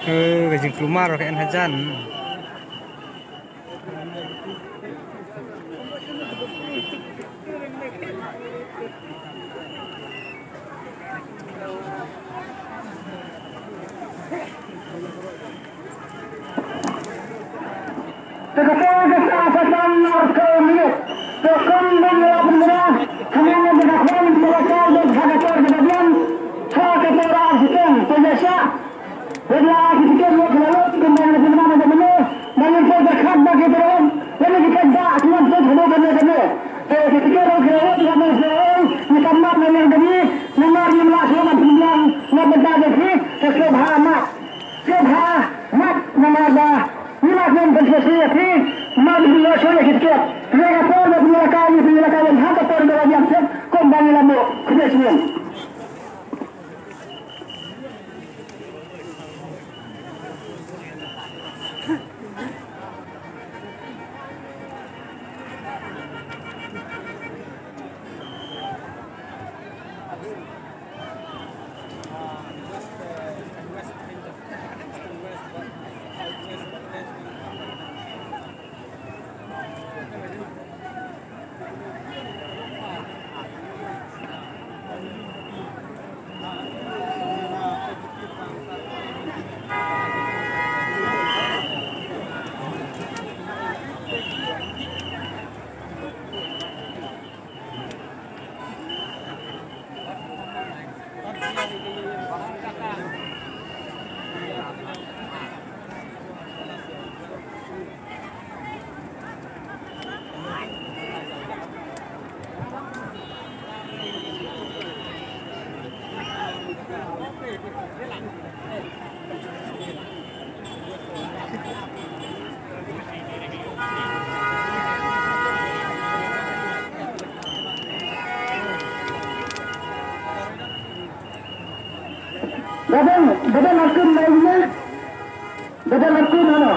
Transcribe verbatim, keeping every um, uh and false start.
Eh, ka jingkulmar ka en hajan. Te ka por ka sa ka san ar ko minit. Te kum bun la pun bra. Kami ngi ka khwan bra ka de ka ka tor ka bian. Sa ka tor ar siteng. Te ya sa. Wala ki tiket wa kala lot kum bun la pun bra ka mene. Mangin por ka khat ba ki tor. Wala ki khat ba ki wan tor ka mene ka mene. Te ki tiket wa kala lot ka mene. Ni kamar mene ka mene. Ni mar ni mla selamat bilang. Ni bentar de ki. Te selamat. Sngewbha mat namar ba ngi la sngewbha ban sngewsih ïa phi. Mat ngi la sngewsih ïa phi. Ngi la por ba ngi la kai, ngi la kai ha ka por ba la biang sep kum ba ngi la buh. Khublei shibun. Dadang, dadang akun lainnya. Dadang akun mana?